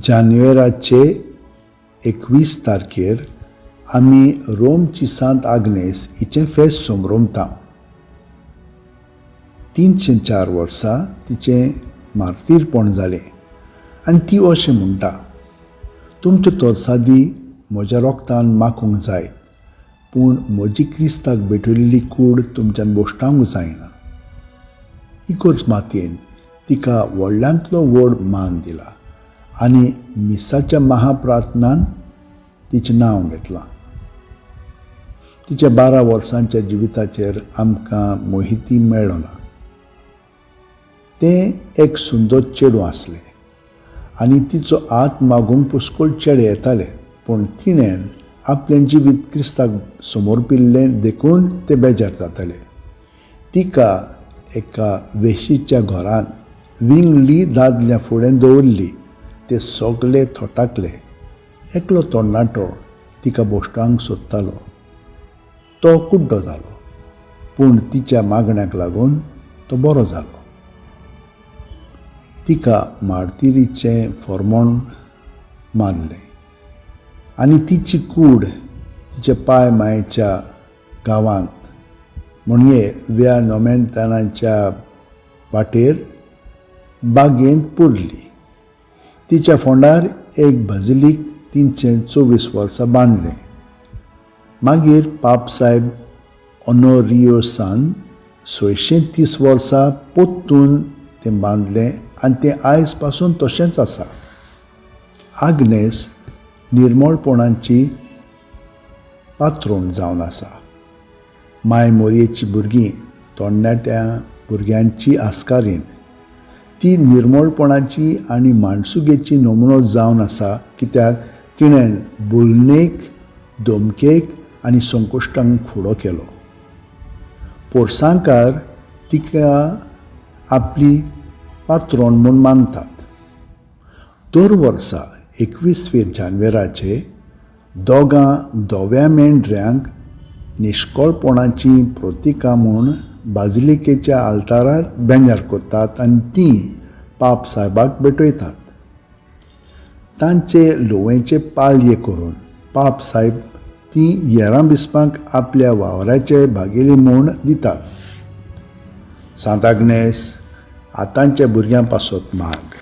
जानेवाराचे 21 तारखेर आमी रोमची सांत आग्नेस हिचें फेस्त समरोमता. 304 वर्सां तिचें मार्तीरपण जालें आनी ती अशें म्हणटा, तुमच्यो तरसादी म्हज्या रोगतान माखूंक जायत, पूण म्हजी क्रिस्ताक भेटयल्ली कूड तुमच्यान बोश्टावंक जायना. इगर्ज मातयेन तिका व्हडल्यांतलो व्हड मान दिला आनी मिसाच्या महाप्रार्थनान तिचें नांव घेतलां. तिच्या 12 वर्सांच्या जिविताचेर आमकां मोहिती मेळना. तें एक सुंदर चेडूं आसलें आनी तिचो हात मागूंक पुस्कोळ चेडे येताले, पूण तिणें आपलें जिवीत क्रिस्ताक समर्पिल्लें देखून ते बेजार जाताले. तिका एका वेशीच्या घरांत विंगली दादल्या फुडें दवरली. ते सगले थोटाकले. एकलो तरणाटो तिका बोश्टांक सोदतालो. तो कुड्डो जालो, पूण तिच्या मागण्याक लागून तो बरो जालो. तिका मार्तिरीचें फॉर्मोण मारलें आनी तिची कूड तिच्या पाय मायेच्या गांवांत म्हणजे व्या नोमेंतानाच्या वाटेर बागेंत पुरली. तिच्या फोंडार एक बाजिलीक 324 वर्सां बांदलें. मागीर पापसायब ओनोरियोसान 630 वर्सां पोत्तून तें बांदलें आनी तें आयज पासून तशेंच आसा. आग्नेस निर्मळपणाची पात्रोण जावन आसा. माय मोरयेची भुरगीं तरणाट्या भुरग्यांची आस्कारीण. ती निर्मळपणाची आनी माणसुगेची नमुनो जावन आसा, कित्याक तिणें बुलनेक, धमकेक आनी संकश्टांक फुडो केलो. पोरसांकार तिका आपली पात्रोण म्हूण मानतात. दर वर्सा 21 जानेवाराचे दोगां धव्या मेंढऱ्यांक निश्कळपणाची प्रतिका म्हूण बाजिलिकेच्या आल्तारार बेंजार करतात आनी तीं पाप सायबाक भेटयतात. तांचे लोवेचे पालये करून पाप सायब तीं येरां बिस्पांक आपल्या वावराचे भागेली म्हूण दितात. सांत आग्नेस आतांच्या भुरग्यां पासत माग.